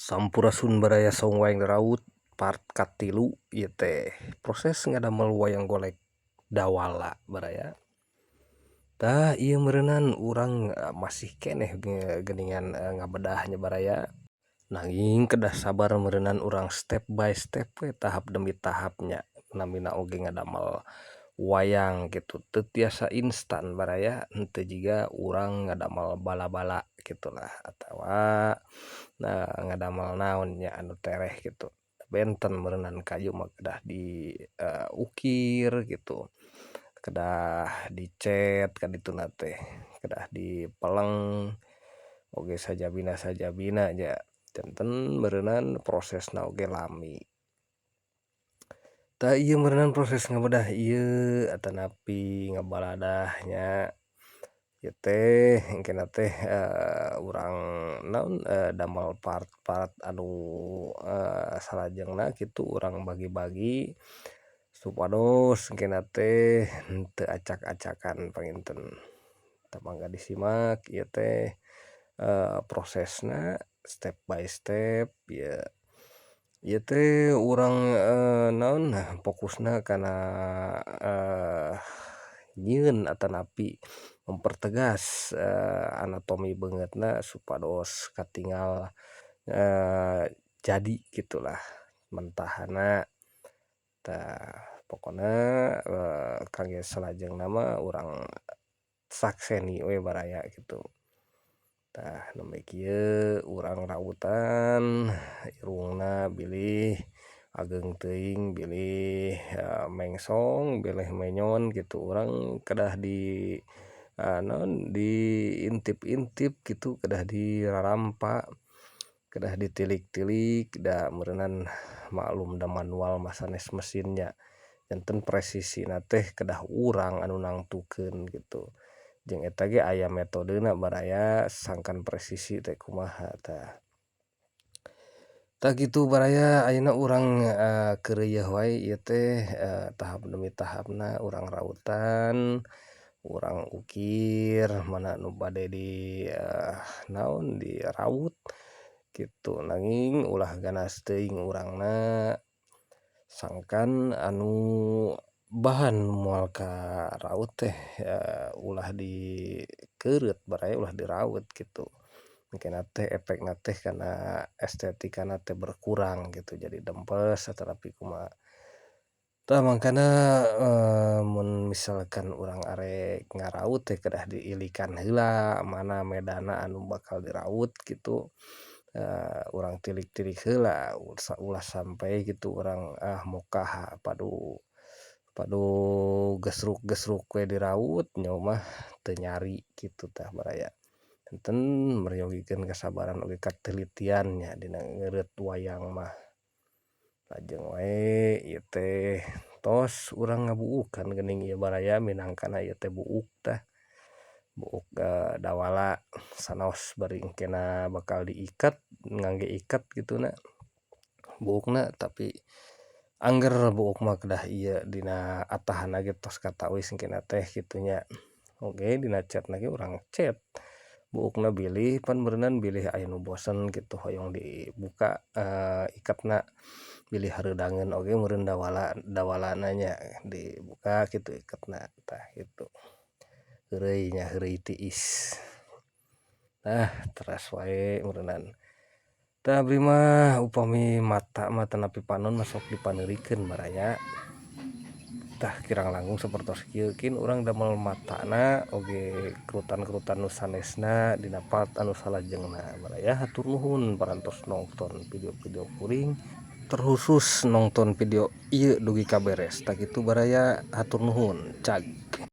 Sampurasun baraya saung wayang raut part katilu ieu teh proses ngadamel wayang golek dawala baraya. Tah ieu meureunan urang masih keneh geuningan ngabedah nya baraya. Nanging kedah sabar meureunan urang step by step we tahap demi tahapnya namina oge ngadamel wayang kitu teu tiasa instan baraya henteu jiga urang ngadamel bala-bala gitulah atawa ngadamel naon nya anu tereh kitu benten meureunan kayu mah kedah di ukir gitu kedah dicet kadituna teh kedah dipeleng oge sajabina-sajabina nya janten meureunan prosesna oge lami. Tah ieu meureunan proses ngabedah ieu atanapi ngabaladah nya ieu teh engkena teh urang naon damel part-part anu salajengna kitu urang bagi-bagi supados engkena teh henteu acak-acakan panginten. Tah mangga disimak ieu teh prosesna step by step ieu. Ieu teh urang naon fokusna kana nyieun atanapi mempertegas anatomi beungeutna supados katingal jadi gitulah mentahana. Tah pokona kangge salajengna mah urang sakseni we baraya kitu. Tah nembe kieu urang rautan irungna bilih ageng teuing bilih mengsong bilih menyon kitu urang kedah di naon diintip-intip kitu kedah dirarampa kedah ditilik-tilik da meureunan maklum da manual mah sanes mesin nya janten presisina teh kedah urang anu nangtukeun kitu jeung eta ge aya metodena baraya sangkan presisi teh kumaha tah. Tah kitu baraya ayeuna urang keureuyeun wae ieu teh tahap demi tahapna urang rautan urang ukir mana nu bade di naon diraut kitu nanging ulah ganas teuing urangna sangkan anu bahan moal karaut teh ulah dikeureut baraya ulah diraut kitu engkena teh efekna teh kana estetikana teh berkurang gitu jadi dempes atanapi kumaha. Tah mangkana mun misalkan urang arek ngaraut teh kedah diilikan heula mana medanna anu bakal diraut kitu urang tilik-tilik heula ulah sampai kitu urang ah mokah padu gesruk-gesruk we diraut nya mah teu nyari kitu tah baraya. Janten meryogikeun kasabaran oge katelitian nya dina ngeureut wayang mah. Lajeng wae ieu teh tos urang ngabuukan geuning ieu baraya minangkana ieu teh buuk tah buuk dawala sanaos bari engkena bakal diikat ngangge ikat kituna buukna tapi angger buuk mah kedah ieu dina atahanna ge tos katawis engkena teh kitu nya. Oge dina cetna ge urang cet buukna bilih pan meureunan bilih aya nu bosen kitu hoyong dibuka ikatna bilih hareudangeun oge meureun dawala dawalana nya dibuka kitu ikatna tah kitu. Heureuy nya heureuy tiis. Tah teras wae meureunan. Tah abdi mah upami mata mah tanapi panon mah sok dipaneurikeun baraya. Tah kirang langkung sapertos kieu kin urang damel matana oge kerutan-kerutan nu sanesna dina part anu salajengna baraya. Hatur nuhun parantos nongton video-video kuring terkhusus nongton video ieu dugi ka beres. Tah kitu baraya hatur nuhun cag.